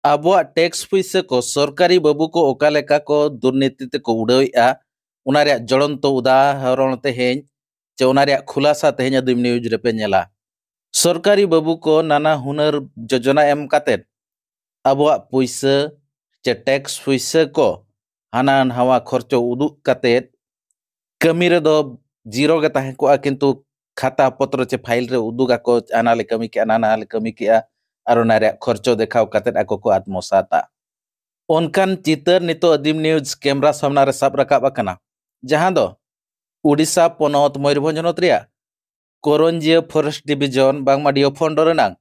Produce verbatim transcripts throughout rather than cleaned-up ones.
ᱟᱵᱚᱣᱟᱜ ᱴᱮᱠᱥ ᱯᱩᱭᱥᱟᱹ ᱠᱚ ᱥᱚᱨᱠᱟᱨᱤ ᱵᱟᱹᱵᱩ ᱠᱚ ᱚᱠᱟ ᱞᱮᱠᱟ ᱠᱚ ᱫᱩᱨᱱᱤᱛᱤ ᱛᱮᱠᱚ ᱩᱰᱟᱹᱣᱮᱫᱼᱟ, ᱚᱱᱟ ᱨᱮᱭᱟᱜ ᱡᱚᱲᱚᱱᱛᱚ ᱩᱫᱟᱦᱚᱨᱚᱱ ᱛᱮᱦᱮᱧ, ᱪᱮ ᱚᱱᱟ ᱨᱮᱭᱟᱜ ᱠᱷᱩᱞᱟᱥᱟ ᱛᱮᱦᱮᱧ ᱟᱹᱫᱤᱢ ᱱᱤᱭᱩᱡᱽ ᱨᱮᱯᱮ ᱧᱮᱞᱟ᱾ ᱥᱚᱨᱠᱟᱨᱤ ᱵᱟᱹᱵᱩ ᱠᱚ ᱱᱟᱱᱟ ᱦᱩᱱᱟᱹᱨ ᱡᱳᱡᱚᱱᱟ ᱮᱢ ᱠᱟᱛᱮᱫ ᱟᱵᱚᱣᱟᱜ ᱯᱩᱭᱥᱟᱹ ᱪᱮ ᱴᱮᱠᱥ ᱯᱩᱭᱥᱟᱹ ᱠᱚ ᱦᱟᱱᱟ ᱱᱟᱣᱟ ᱠᱷᱚᱨᱪᱚ ᱩᱫᱩᱜ ᱠᱟᱛᱮᱫ ᱠᱟᱹᱢᱤ ᱨᱮᱫᱚ ᱡᱤᱨᱳ ᱜᱮ ᱛᱟᱦᱮᱸ ᱠᱚᱜᱼᱟ, ᱠᱤᱱᱛᱩ ᱠᱷᱟᱛᱟ ᱯᱚᱛᱨᱚ ᱪᱮ ᱯᱷᱟᱭᱤᱞ ᱨᱮ ᱩᱫᱩᱜ ᱟᱠᱚ, ᱦᱟᱱᱟ ᱞᱮ ᱠᱟᱹᱢᱤ ᱠᱮᱜᱼᱟ, ᱱᱟᱱᱟ ᱞᱮ ᱠᱟᱹᱢᱤ ᱠᱮᱜᱼᱟ, ᱟᱨ ᱚᱱᱟ ᱨᱮᱭᱟᱜ ᱠᱷᱚᱨᱪᱚ ᱫᱮᱠᱷᱟᱣ ᱠᱟᱛᱮᱫ ᱟᱠᱚ ᱠᱚ ᱟᱛᱢᱚᱥᱟᱛᱟ᱾ ᱚᱱᱠᱟᱱ ᱪᱤᱛᱟᱹᱨ ᱱᱤᱛᱚᱜ ᱟᱹᱫᱤᱢ ᱱᱤᱭᱩᱡᱽ ᱠᱮᱢᱨᱟ ᱥᱟᱢᱱᱟ ᱨᱮ ᱥᱟᱵ ᱨᱟᱠᱟᱵ ᱟᱠᱟᱱᱟ, ᱡᱟᱦᱟᱸ ᱫᱚ ᱩᱰᱤᱥᱟ ᱯᱚᱱᱚᱛ ᱢᱚᱭᱩᱨᱵᱷᱚᱸᱡᱽ ᱦᱚᱱᱚᱛ ᱨᱮᱭᱟᱜ ᱠᱚᱨᱚᱧᱡᱤᱭᱟᱹ ᱯᱷᱚᱨᱮᱥᱴ ᱰᱤᱵᱤᱡᱚᱱ ᱵᱟᱝᱢᱟ ᱰᱤᱭᱳ ᱯᱷᱚᱱᱰᱚ ᱨᱮᱱᱟᱝ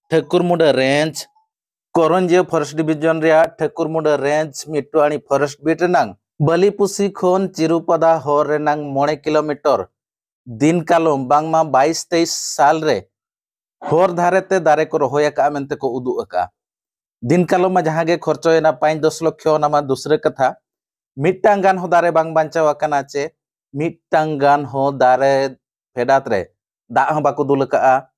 ᱴᱷᱟᱹᱠᱩᱨᱢᱩᱰᱟᱹ ᱨᱮᱧᱡᱽ, ᱠᱚᱨᱚᱧᱡᱤᱭᱟᱹ ᱯᱷᱚᱨᱮᱥᱴ ᱰᱤᱵᱤᱡᱚᱱ ᱨᱮᱭᱟᱜ ᱴᱷᱟᱹᱠᱩᱨᱢᱩᱰᱟᱹ ᱨᱮᱧᱡᱽ ᱢᱤᱴᱩᱟᱱᱤ ᱯᱷᱚᱨᱮᱥᱴ ᱵᱤᱴ ᱨᱮᱱᱟᱝ ᱵᱟᱹᱞᱤᱯᱩᱥᱤ ᱠᱷᱚᱱ ᱪᱤᱨᱩᱯᱟᱫᱟ ᱦᱚᱨ ᱨᱮᱱᱟᱝ ᱢᱚᱬᱮ ᱠᱤᱞᱳᱢᱤᱴᱚᱨ ᱫᱤᱱ ᱠᱟᱞᱚᱢ ᱵᱟᱝᱢᱟ ᱵᱟᱭᱤᱥ ᱛᱮᱭᱤᱥ ᱥᱟᱞ ᱨᱮ ᱦᱚᱨ ᱫᱷᱟᱨᱮ ᱛᱮ ᱫᱟᱨᱮ ᱠᱚ ᱨᱚᱦᱚᱭ ᱟᱠᱟᱫᱼᱟ ᱢᱮᱱᱛᱮ ᱠᱚ ᱩᱫᱩᱜ ᱟᱠᱟᱫᱼᱟ᱾ ᱫᱤᱱ ᱠᱟᱞᱚᱢ ᱢᱟ ᱡᱟᱦᱟᱸ ᱜᱮ ᱠᱷᱚᱨᱪᱚᱭᱮᱱᱟ ᱯᱟᱸᱪ ᱫᱚᱥ ᱞᱚᱠᱷᱚ, ᱚᱱᱟ ᱢᱟ ᱫᱩᱥᱨᱟᱹ ᱠᱟᱛᱷᱟ᱾ ᱢᱤᱫᱴᱟᱝ ᱜᱟᱱ ᱦᱚᱸ ᱫᱟᱨᱮ ᱵᱟᱝ ᱵᱟᱧᱪᱟᱣ ᱟᱠᱟᱱᱟ, ᱪᱮ ᱢᱤᱫᱴᱟᱝ ᱜᱟᱱ ᱦᱚᱸ ᱫᱟᱨᱮ ᱯᱷᱮᱰᱟᱛ ᱨᱮ ᱫᱟᱜ ᱦᱚᱸ ᱵᱟᱠᱚ ᱫᱩᱞ ᱟᱠᱟᱫᱼᱟ,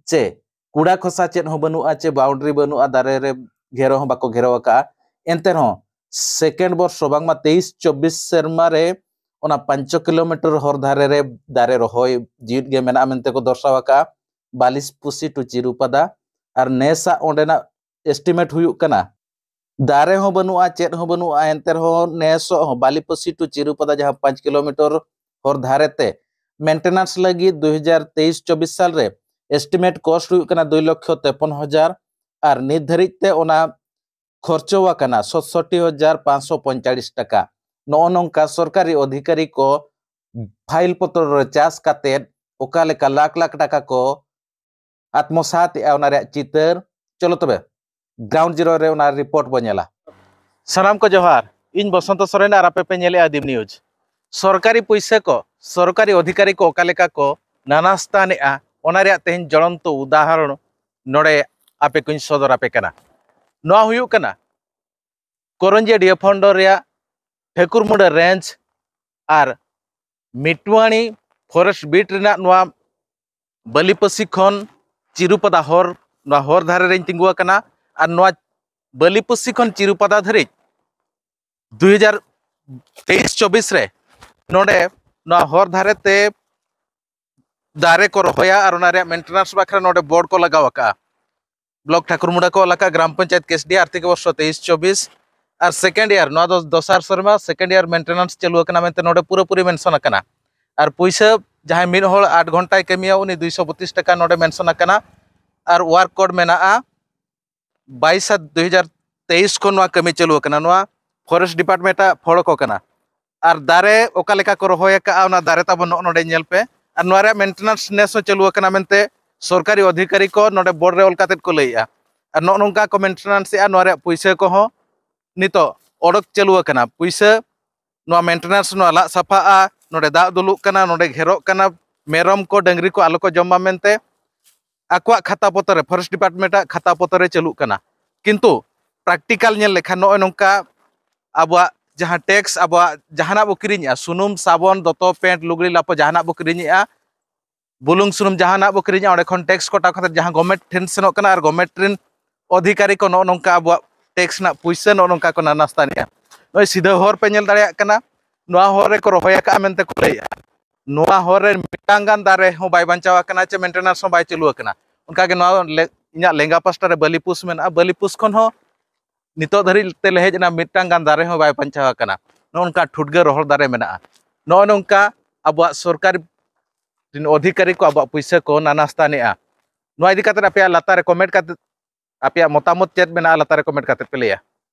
ᱪᱮ ᱠᱩᱲᱟ ᱠᱷᱚᱥᱟ ᱪᱮᱫ ᱦᱚᱸ ᱵᱟᱹᱱᱩᱜᱼᱟ, ᱪᱮ ᱵᱟᱣᱩᱱᱰᱟᱨᱤ ᱵᱟᱹᱱᱩᱜᱼᱟ, ᱫᱟᱨᱮ ᱨᱮ ᱜᱷᱮᱨᱚ ᱦᱚᱸ ᱵᱟᱠᱚ ᱜᱷᱮᱨᱚ ᱟᱠᱟᱫᱼᱟ᱾ ᱮᱱᱛᱮ ᱨᱮᱦᱚᱸ ᱥᱮᱠᱮᱱᱰ ᱵᱚᱨᱥᱚ ᱵᱟᱝᱢᱟ ᱛᱮᱭᱤᱥ ᱪᱚᱵᱵᱤᱥ ᱥᱮᱨᱢᱟ ᱨᱮ ᱚᱱᱟ ᱯᱟᱸᱪ ᱠᱤᱞᱳᱢᱤᱴᱟᱨ ᱦᱚᱨ ᱫᱷᱟᱨᱮ ᱨᱮ ᱫᱟᱨᱮ ᱨᱚᱦᱚᱭ ᱡᱤᱣᱤᱫ ᱜᱮ ᱢᱮᱱᱟᱜᱼᱟ ᱢᱮᱱᱛᱮ ᱠᱚ ᱫᱚᱨᱥᱟᱣ ᱟᱠᱟᱫᱼᱟ᱾ ᱵᱟᱞᱤᱥ ᱯᱩᱥᱤ ᱴᱩ ᱪᱤᱨᱩᱯᱟᱫᱟ᱾ ᱟᱨ ᱱᱮᱥᱟᱜ ᱚᱸᱰᱮᱱᱟᱜ ᱮᱥᱴᱤᱢᱮᱴ ᱦᱩᱭᱩᱜ ᱠᱟᱱᱟ, ᱫᱟᱨᱮ ᱦᱚᱸ ᱵᱟᱹᱱᱩᱜᱼᱟ, ᱪᱮᱫ ᱦᱚᱸ ᱵᱟᱹᱱᱩᱜᱼᱟ, ᱮᱱᱛᱮ ᱨᱮᱦᱚᱸ ᱱᱮᱥᱚᱜ ᱦᱚᱸ ᱵᱟᱞᱤᱯᱟᱹᱥᱤ ᱴᱩ ᱪᱤᱨᱩᱯᱟᱫᱟ ᱡᱟᱦᱟᱸ ᱯᱟᱸᱪ ᱠᱤᱞᱳᱢᱤᱴᱟᱨ ᱦᱚᱨ ᱫᱷᱟᱨᱮ ᱛᱮ ᱢᱮᱱᱴᱮᱱᱟᱱᱥ ᱞᱟᱹᱜᱤᱫ ᱫᱩ ᱦᱟᱡᱟᱨ ᱛᱮᱭᱤᱥ ᱪᱚᱵᱵᱤᱥ ᱥᱟᱞ ᱨᱮ ᱮᱥᱴᱤᱢᱮᱴ ᱠᱚᱥᱴ ᱦᱩᱭᱩᱜ ᱠᱟᱱᱟ ᱫᱩᱭ ᱞᱚᱠᱷᱚ ᱛᱮᱯᱚᱱ ᱦᱟᱡᱟᱨ, ᱟᱨ ᱱᱤᱛ ᱫᱷᱟᱹᱨᱤᱡ ᱛᱮ ᱚᱱᱟ ᱠᱷᱚᱨᱪᱚ ᱟᱠᱟᱱᱟ ᱥᱚᱛᱥᱚᱴᱴᱤ ᱦᱟᱡᱟᱨ ᱯᱟᱸᱪᱥᱚ ᱯᱚᱧᱪᱟᱲᱤᱥ ᱴᱟᱠᱟ᱾ ᱱᱚᱜᱼᱚ ᱱᱚᱝᱠᱟ ᱥᱚᱨᱠᱟᱨᱤ ᱚᱫᱷᱤᱠᱟᱨᱤ ᱠᱚ ᱯᱷᱟᱭᱤᱞ ᱯᱚᱛᱨᱚ ᱨᱮ ᱪᱟᱥ ᱠᱟᱛᱮᱫ ᱚᱠᱟ ᱞᱮᱠᱟ ᱞᱟᱠᱷ ᱞᱟᱠᱷ ᱴᱟᱠᱟ ᱠᱚ ᱟᱛᱢᱚᱥᱟᱛ ᱮᱜᱼᱟ, ᱚᱱᱟ ᱨᱮᱭᱟᱜ ᱪᱤᱛᱟᱹᱨ᱾ ᱪᱚᱞᱚ ᱛᱚᱵᱮ ᱜᱨᱟᱣᱩᱱᱰ ᱡᱤᱨᱳ ᱨᱮ ᱚᱱᱟ ᱨᱤᱯᱳᱨᱴ ᱵᱚ ᱧᱮᱞᱟ᱾ ᱥᱟᱱᱟᱢ ᱠᱚ ᱡᱚᱦᱟᱨ, ᱤᱧ ᱵᱚᱥᱚᱱᱛᱚ ᱥᱚᱨᱮᱱ ᱟᱨ ᱟᱯᱮ ᱯᱮ ᱧᱮᱞᱮᱜᱼᱟ ᱟᱹᱫᱤᱢ ᱱᱤᱭᱩᱡᱽ᱾ ᱥᱚᱨᱠᱟᱨᱤ ᱯᱩᱭᱥᱟᱹ ᱠᱚ ᱥᱚᱨᱠᱟᱨᱤ ᱚᱫᱷᱤᱠᱟᱨᱤ ᱠᱚ ᱚᱠᱟ ᱞᱮᱠᱟ ᱠᱚ ᱱᱟᱱᱟᱥᱛᱟᱱᱮᱜᱼᱟ, ᱚᱱᱟ ᱨᱮᱭᱟᱜ ᱛᱮᱦᱮᱧ ᱡᱚᱲᱚᱱᱛᱚ ᱩᱫᱟᱦᱚᱨᱚᱱ ᱱᱚᱰᱮ ᱟᱯᱮ ᱠᱚᱧ ᱥᱚᱫᱚᱨ ᱟᱯᱮ ᱠᱟᱱᱟ᱾ ᱱᱚᱣᱟ ᱦᱩᱭᱩᱜ ᱠᱟᱱᱟ ᱠᱚᱨᱚᱧᱡᱤᱭᱟᱹ ᱰᱤᱭᱟᱹ ᱯᱷᱚᱱᱰᱚ ᱨᱮᱭᱟᱜ ᱴᱷᱟᱹᱠᱩᱨᱢᱩᱰᱟᱹ ᱨᱮᱧᱡᱽ ᱟᱨ ᱢᱤᱴᱣᱟᱬᱤ ᱯᱷᱚᱨᱮᱥᱴ ᱵᱤᱴ ᱨᱮᱱᱟᱜ ᱱᱚᱣᱟ ᱵᱟᱹᱞᱤᱯᱟᱹᱥᱤ ᱠᱷᱚᱱ ᱪᱤᱨᱩᱯᱟᱫᱟ ᱦᱚᱨ, ᱱᱚᱣᱟ ᱦᱚᱨ ᱫᱷᱟᱨᱮ ᱨᱮᱧ ᱛᱤᱸᱜᱩ ᱟᱠᱟᱱᱟ᱾ ᱟᱨ ᱱᱚᱣᱟ ᱵᱟᱹᱞᱤᱯᱩᱥᱤ ᱠᱷᱚᱱ ᱪᱤᱨᱩᱯᱟᱫᱟ ᱫᱷᱟᱹᱨᱤᱡ ᱫᱩᱭ ᱦᱟᱡᱟᱨ ᱛᱮᱭᱤᱥ ᱪᱚᱵᱵᱤᱥ ᱨᱮ ᱱᱚᱰᱮ ᱱᱚᱣᱟ ᱦᱚᱨ ᱫᱷᱟᱨᱮ ᱛᱮ ᱫᱟᱨᱮ ᱠᱚ ᱨᱚᱦᱚᱭᱟ ᱟᱨ ᱚᱱᱟ ᱨᱮᱭᱟᱜ ᱢᱮᱱᱴᱮᱱᱟᱱᱥ ᱵᱟᱠᱷᱨᱟ ᱱᱚᱰᱮ ᱵᱳᱨᱰ ᱠᱚ ᱞᱟᱜᱟᱣ ᱟᱠᱟᱫᱼᱟ᱾ ᱵᱞᱚᱠ ᱴᱷᱟᱠᱩᱨᱢᱩᱰᱟ ᱠᱚ ᱮᱞᱟᱠᱟ, ᱜᱨᱟᱢ ᱯᱚᱧᱪᱟᱭᱮᱛ ᱠᱮᱥᱰᱤ, ᱟᱨᱛᱷᱤᱠ ᱵᱚᱨᱥᱚ ᱛᱮᱭᱤᱥ ᱪᱚᱵᱵᱤᱥ᱾ ᱟᱨ ᱥᱮᱠᱮᱱᱰ ᱤᱭᱟᱨ, ᱱᱚᱣᱟ ᱫᱚ ᱫᱚᱥᱟᱨ ᱥᱮᱨᱢᱟ, ᱥᱮᱠᱮᱱᱰ ᱤᱭᱟᱨ ᱢᱮᱱᱴᱮᱱᱟᱱᱥ ᱪᱟᱹᱞᱩ ᱟᱠᱟᱱᱟ ᱢᱮᱱᱛᱮ ᱱᱚᱰᱮ ᱯᱩᱨᱟᱹᱯᱩᱨᱤ ᱢᱮᱱᱥᱚᱱ ᱟᱠᱟᱱᱟ᱾ ᱟᱨ ᱯᱩᱭᱥᱟᱹ, ᱡᱟᱦᱟᱸᱭ ᱢᱤᱫ ᱦᱚᱲ ᱟᱴ ᱜᱷᱚᱱᱴᱟᱭ ᱠᱟᱹᱢᱤᱭᱟ, ᱩᱱᱤ ᱫᱩᱭᱥᱚ ᱵᱚᱛᱤᱥ ᱴᱟᱠᱟ ᱱᱚᱰᱮ ᱢᱮᱱᱥᱚᱱ ᱟᱠᱟᱱᱟ᱾ ᱟᱨ ᱣᱟᱨᱠ ᱠᱳᱰ ᱢᱮᱱᱟᱜᱼᱟ ᱵᱟᱭᱤᱥ ᱥᱟᱛ ᱫᱩᱭ ᱦᱟᱡᱟᱨ ᱛᱮᱭᱤᱥ ᱠᱷᱚᱱ ᱱᱚᱣᱟ ᱠᱟᱹᱢᱤ ᱪᱟᱹᱞᱩ ᱟᱠᱟᱱᱟ᱾ ᱱᱚᱣᱟ ᱯᱷᱚᱨᱮᱥᱴ ᱰᱤᱯᱟᱨᱴᱢᱮᱱᱴ ᱟᱜ ᱯᱷᱚᱲᱚ ᱠᱚ ᱠᱟᱱᱟ᱾ ᱟᱨ ᱫᱟᱨᱮ ᱚᱠᱟ ᱞᱮᱠᱟ ᱠᱚ ᱨᱚᱦᱚᱭ ᱟᱠᱟᱫᱼᱟ, ᱚᱱᱟ ᱫᱟᱨᱮ ᱛᱟᱵᱚᱱ ᱱᱚᱜᱼᱚ ᱱᱚᱰᱮ ᱧᱮᱞ ᱯᱮ᱾ ᱟᱨ ᱱᱚᱣᱟ ᱨᱮᱭᱟᱜ ᱢᱮᱱᱴᱮᱱᱟᱱᱥ ᱱᱮᱥ ᱦᱚᱸ ᱪᱟᱹᱞᱩ ᱟᱠᱟᱱᱟ ᱢᱮᱱᱛᱮ ᱥᱚᱨᱠᱟᱨᱤ ᱚᱫᱷᱤᱠᱟᱨᱤ ᱠᱚ ᱱᱚᱰᱮ ᱵᱳᱨᱰ ᱨᱮ ᱚᱞ ᱠᱟᱛᱮᱫ ᱠᱚ ᱞᱟᱹᱭᱮᱜᱼᱟ᱾ ᱟᱨ ᱱᱚᱜᱼᱚ ᱱᱚᱝᱠᱟ ᱠᱚ ᱢᱮᱱᱴᱮᱱᱟᱱᱥ ᱮᱜᱼᱟ᱾ ᱱᱚᱣᱟ ᱨᱮᱭᱟᱜ ᱯᱩᱭᱥᱟᱹ ᱠᱚᱦᱚᱸ ᱱᱤᱛᱚᱜ ᱚᱰᱚᱠ ᱪᱟᱹᱞᱩ ᱟᱠᱟᱱᱟ᱾ ᱯᱩᱭᱥᱟᱹ ᱱᱚᱣᱟ ᱢᱮᱱᱴᱮᱱᱟᱱᱥ, ᱱᱚᱣᱟ ᱞᱟᱜ ᱥᱟᱯᱷᱟᱜᱼᱟ, ᱱᱚᱰᱮ ᱫᱟᱜ ᱫᱩᱞᱩᱜ ᱠᱟᱱᱟ, ᱱᱚᱰᱮ ᱜᱷᱮᱨᱚᱜ ᱠᱟᱱᱟ, ᱢᱮᱨᱚᱢ ᱠᱚ ᱰᱟᱹᱝᱨᱤ ᱠᱚ ᱟᱞᱚ ᱠᱚ ᱡᱚᱢ ᱢᱟ ᱢᱮᱱᱛᱮ ᱟᱠᱚᱣᱟᱜ ᱠᱷᱟᱛᱟ ᱯᱚᱛᱚᱨ ᱨᱮ, ᱯᱷᱚᱨᱮᱥᱴ ᱰᱤᱯᱟᱨᱴᱢᱮᱱᱴ ᱟᱜ ᱠᱷᱟᱛᱟ ᱯᱚᱛᱚᱨ ᱨᱮ ᱪᱟᱹᱞᱩᱜ ᱠᱟᱱᱟ᱾ ᱠᱤᱱᱛᱩ ᱯᱨᱮᱠᱴᱤᱠᱟᱞ ᱧᱮᱞ ᱞᱮᱠᱷᱟᱱ ᱱᱚᱜᱼᱚᱭ ᱱᱚᱝᱠᱟ ᱟᱵᱚᱣᱟᱜ ᱡᱟᱦᱟᱸ ᱴᱮᱠᱥ, ᱟᱵᱚᱣᱟᱜ ᱡᱟᱦᱟᱱᱟᱜ ᱵᱚ ᱠᱤᱨᱤᱧᱮᱜᱼᱟ, ᱥᱩᱱᱩᱢ, ᱥᱟᱵᱚᱱ, ᱫᱚᱛᱚ, ᱯᱮᱱᱴ, ᱞᱩᱜᱽᱲᱤ ᱞᱟᱯᱚ, ᱡᱟᱦᱟᱱᱟᱜ ᱵᱚ ᱠᱤᱨᱤᱧᱮᱜᱼᱟ, ᱵᱩᱞᱩᱝ, ᱥᱩᱱᱩᱢ, ᱡᱟᱦᱟᱱᱟᱜ ᱵᱚ ᱠᱤᱨᱤᱧᱟ, ᱚᱸᱰᱮ ᱠᱷᱚᱱ ᱴᱮᱠᱥ ᱠᱚᱴᱟᱣ ᱠᱟᱛᱮ ᱡᱟᱦᱟᱸ ᱜᱚᱵᱷᱢᱮᱱᱴ ᱴᱷᱮᱱ ᱥᱮᱱᱚᱜ ᱠᱟᱱᱟ ᱟᱨ ᱜᱚᱵᱷᱢᱮᱱᱴ ᱨᱮᱱ ᱚᱫᱷᱤᱠᱟᱨᱤ ᱠᱚ ᱱᱚᱜᱼᱚ ᱱᱚᱝᱠᱟ ᱟᱵᱚᱣᱟᱜ ᱴᱮᱠᱥ ᱨᱮᱱᱟᱜ ᱯᱩᱭᱥᱟᱹ ᱱᱚᱜᱼᱚ ᱱᱚᱝᱠᱟ ᱠᱚ ᱱᱟᱱᱟᱥᱛᱟᱱᱮᱜᱼᱟ᱾ ᱱᱚᱜᱼᱚᱭ ᱥᱤᱫᱷᱟᱹ ᱦᱚᱨ ᱯᱮ ᱧᱮᱞ ᱫᱟᱲᱮᱭᱟᱜ ᱠᱟᱱᱟ, ᱱᱚᱣᱟ ᱦᱚᱨ ᱨᱮᱠᱚ ᱨᱚᱦᱚᱭ ᱟᱠᱟᱫᱼᱟ ᱢᱮᱱᱛᱮ ᱠᱚ ᱞᱟᱹᱭᱮᱜᱼᱟ᱾ ᱱᱚᱣᱟ ᱦᱚᱨ ᱨᱮ ᱢᱤᱫᱴᱟᱝ ᱜᱟᱱ ᱫᱟᱨᱮ ᱦᱚᱸ ᱵᱟᱭ ᱵᱟᱧᱪᱟᱣ ᱟᱠᱟᱱᱟ ᱪᱮ ᱢᱮᱱᱴᱮᱱᱟᱱᱥ ᱦᱚᱸ ᱵᱟᱭ ᱪᱟᱹᱞᱩ ᱟᱠᱟᱱᱟ᱾ ᱚᱱᱠᱟᱜᱮ ᱱᱚᱣᱟ ᱞᱮ-, ᱤᱧᱟᱹᱜ ᱞᱮᱸᱜᱟ ᱯᱟᱥᱴᱟ ᱨᱮ ᱵᱟᱹᱞᱤᱯᱩᱥ ᱢᱮᱱᱟᱜᱼᱟ᱾ ᱵᱟᱹᱞᱤᱯᱩᱥ ᱠᱷᱚᱱ ᱦᱚᱸ ᱱᱤᱛᱚᱜ ᱫᱷᱟᱹᱨᱤᱡ ᱛᱮ ᱞᱮ ᱦᱮᱡ ᱮᱱᱟ, ᱢᱤᱫᱴᱟᱝ ᱜᱟᱱ ᱫᱟᱨᱮ ᱦᱚᱸ ᱵᱟᱭ ᱵᱟᱧᱪᱟᱣ ᱟᱠᱟᱱᱟ᱾ ᱱᱚᱜᱼᱚ ᱱᱚᱝᱠᱟ ᱴᱷᱩᱴᱜᱟᱹ ᱨᱚᱦᱚᱲ ᱫᱟᱨᱮ ᱢᱮᱱᱟᱜᱼᱟ᱾ ᱱᱚᱜᱼᱚ ᱱᱚᱝᱠᱟ ᱟᱵᱚᱣᱟᱜ ᱥᱚᱨᱠᱟᱨ ᱨᱮᱱ ᱚᱫᱷᱤᱠᱟᱨᱤ ᱠᱚ ᱟᱵᱚᱣᱟᱜ ᱯᱩᱭᱥᱟᱹ ᱠᱚ ᱱᱟᱱᱟᱥᱛᱟᱱᱮᱜᱼᱟ᱾ ᱱᱚᱣᱟ ᱤᱫᱤ ᱠᱟᱛᱮ ᱟᱯᱮᱭᱟᱜ ᱞᱟᱛᱟᱨ ᱨᱮ ᱠᱚᱢᱮᱱᱴ ᱠᱟᱛᱮ ᱟᱯᱮᱭᱟᱜ ᱢᱚᱛᱟᱢᱚᱛ ᱪᱮᱫ ᱢᱮᱱᱟᱜᱼᱟ, ᱞᱟᱛᱟᱨ ᱨᱮ ᱠᱚᱢᱮᱱᱴ ᱠᱟᱛᱮ ᱯᱮ ᱞᱟᱹᱭᱟ᱾